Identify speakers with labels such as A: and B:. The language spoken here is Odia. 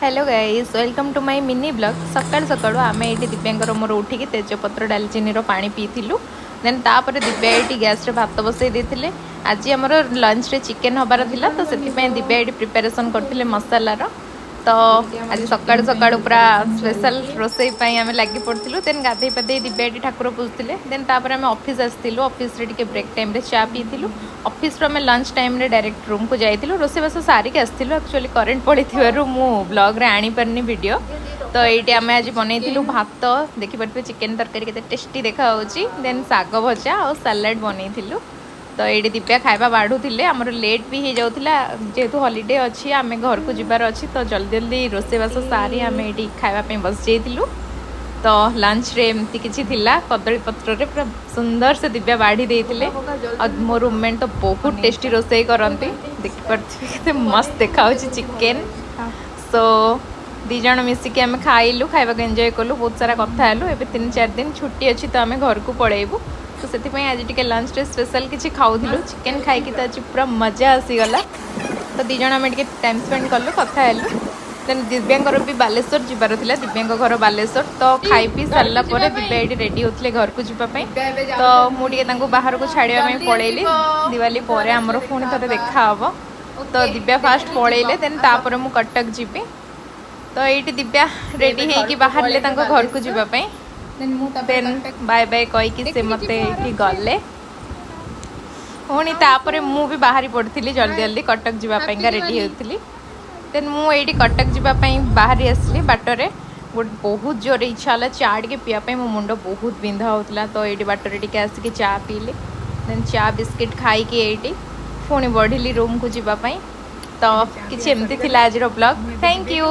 A: Hello guys, welcome to my mini vlog. ସକାଳୁ ସକାଳୁ ଆମେ ଏଇଠି ଦିବ୍ୟାଙ୍କର ମୋର ଉଠିକି ତେଜପତ୍ର ଡାଲଚିନିର ପାଣି ପିଇଥିଲୁ। ଦେନ୍ ତାପରେ ଦିବ୍ୟା ଏଇଠି ଗ୍ୟାସ୍ରେ ଭାତ ବସେଇ ଦେଇଥିଲେ। ଆଜି ଆମର ଲଞ୍ଚରେ ଚିକେନ୍ ହେବାର ଥିଲା, ତ ସେଥିପାଇଁ ଦିବ୍ୟା ଏଇଠି ପ୍ରିପାରେସନ୍ କରିଥିଲେ ମସଲାର। ତ ଆଜି ସକାଳୁ ସକାଳୁ ପୁରା ସ୍ପେଶାଲ ରୋଷେଇ ପାଇଁ ଆମେ ଲାଗି ପଡ଼ିଥିଲୁ। ଦେନ୍ ଗାଧେଇ ପାଧେଇ ଦିବ୍ୟା ଏଇଠି ଠାକୁର ପୂଜୁଥିଲେ। ଦେନ୍ ତାପରେ ଆମେ ଅଫିସ୍ ଆସିଥିଲୁ। ଅଫିସରେ ଟିକେ ବ୍ରେକ୍ ଟାଇମ୍ରେ ଚା ପିଇଥିଲୁ। ଅଫିସରୁ ଆମେ ଲଞ୍ଚ ଟାଇମ୍ରେ ଡାଇରେକ୍ଟ ରୁମ୍କୁ ଯାଇଥିଲୁ। ରୋଷେଇବାସ ସାରିକି ଆସିଥିଲୁ। ଆକ୍ଚୁଆଲି କରେଣ୍ଟ ପଳେଇଥିବାରୁ ମୁଁ ବ୍ଲଗ୍ରେ ଆଣିପାରିନି ଭିଡ଼ିଓ। ତ ଏଇଠି ଆମେ ଆଜି ବନେଇଥିଲୁ ଭାତ। ଦେଖିପାରୁଥିବେ ଚିକେନ୍ ତରକାରୀ କେତେ ଟେଷ୍ଟି ଦେଖାହେଉଛି। ଦେନ୍ ଶାଗ ଭଜା ଆଉ ସାଲାଡ଼ ବନେଇଥିଲୁ। ତ ଏଇଠି ଦିବ୍ୟା ଖାଇବା ବାଢ଼ୁଥିଲେ। ଆମର ଲେଟ୍ ବି ହେଇଯାଉଥିଲା, ଯେହେତୁ ହଲିଡେ ଅଛି, ଆମେ ଘରକୁ ଯିବାର ଅଛି। ତ ଜଲ୍ଦି ଜଲ୍ଦି ରୋଷେଇବାସ ସାରି ଆମେ ଏଇଠି ଖାଇବା ପାଇଁ ବସିଯାଇଥିଲୁ। ତ ଲଞ୍ଚରେ ଏମିତି କିଛି ଥିଲା। କଦଳୀ ପତ୍ରରେ ପୁରା ସୁନ୍ଦର ସେ ଦିବ୍ୟା ବାଢ଼ି ଦେଇଥିଲେ। ଆଉ ମୋ ରୁମମେଟ୍ ତ ବହୁତ ଟେଷ୍ଟି ରୋଷେଇ କରନ୍ତି। ଦେଖିପାରୁଥିବେ କେତେ ମସ୍ତ ଦେଖାହେଉଛି ଚିକେନ୍। ସୋ ଦୁଇ ଜଣ ମିଶିକି ଆମେ ଖାଇଲୁ, ଖାଇବାକୁ ଏନ୍ଜୟ କଲୁ, ବହୁତ ସାରା କଥା ହେଲୁ। ଏବେ 3-4 ଦିନ ଛୁଟି ଅଛି, ତ ଆମେ ଘରକୁ ପଳେଇବୁ। ତ ସେଥିପାଇଁ ଆଜି ଟିକେ ଲଞ୍ଚରେ ସ୍ପେଶାଲ କିଛି ଖାଉଥିଲୁ। ଚିକେନ୍ ଖାଇକି ତ ଆଜି ପୁରା ମଜା ଆସିଗଲା। ତ ଦୁଇ ଜଣ ଆମେ ଟିକେ ଟାଇମ୍ ସ୍ପେଣ୍ଡ କଲୁ, କଥା ହେଲୁ। ଦେନ୍ ଦିବ୍ୟାଙ୍କର ବି ବାଲେଶ୍ୱର ଯିବାର ଥିଲା। ଦିବ୍ୟାଙ୍କ ଘର ବାଲେଶ୍ୱର। ତ ଖାଇ ପିଇ ସାରିଲା ପରେ ଦିବ୍ୟା ଏଇଠି ରେଡ଼ି ହେଉଥିଲେ ଘରକୁ ଯିବା ପାଇଁ। ତ ମୁଁ ଟିକେ ତାଙ୍କୁ ବାହାରକୁ ଛାଡ଼ିବା ପାଇଁ ପଳେଇଲି। ଦିୱାଲି ପରେ ଆମର ପୁଣି ଥରେ ଦେଖା ହବ। ତ ଦିବ୍ୟା ଫାଷ୍ଟ ପଳେଇଲେ, ଦେନ୍ ତାପରେ ମୁଁ କଟକ ଯିବି। ତ ଏଇଠି ଦିବ୍ୟା ରେଡ଼ି ହେଇକି ବାହାରିଲେ ତାଙ୍କ ଘରକୁ ଯିବା ପାଇଁ।
B: ଦେନ୍ ମୁଁ ତାପରେ
A: ଦେନ୍ ବାଏ ବାଏ କହିକି ସେ ମୋତେ ଏଇଠି ଗଲେ। ପୁଣି ତାପରେ ମୁଁ ବି ବାହାରି ପଡ଼ିଥିଲି, ଜଲ୍ଦି ଜଲ୍ଦି କଟକ ଯିବା ପାଇଁକା ରେଡ଼ି ହେଉଥିଲି। ଦେନ୍ ମୁଁ ଏଇଠି କଟକ ଯିବା ପାଇଁ ବାହାରି ଆସିଲି। ବାଟରେ ଗୋଟେ ବହୁତ ଜୋରେ ଇଚ୍ଛା ହେଲା ଚା ଟିକେ ପିଇବା ପାଇଁ। ମୋ ମୁଣ୍ଡ ବହୁତ ବିନ୍ଧା ହେଉଥିଲା। ତ ଏଇଠି ବାଟରେ ଟିକେ ଆସିକି ଚା ପିଇଲି। ଦେନ୍ ଚା ବିସ୍କିଟ୍ ଖାଇକି ଏଇଠି ପୁଣି ବଢ଼ିଲି ରୁମ୍କୁ ଯିବା ପାଇଁ। ତ କିଛି ଏମିତି ଥିଲା ଆଜିର ବ୍ଲଗ୍। Thank you.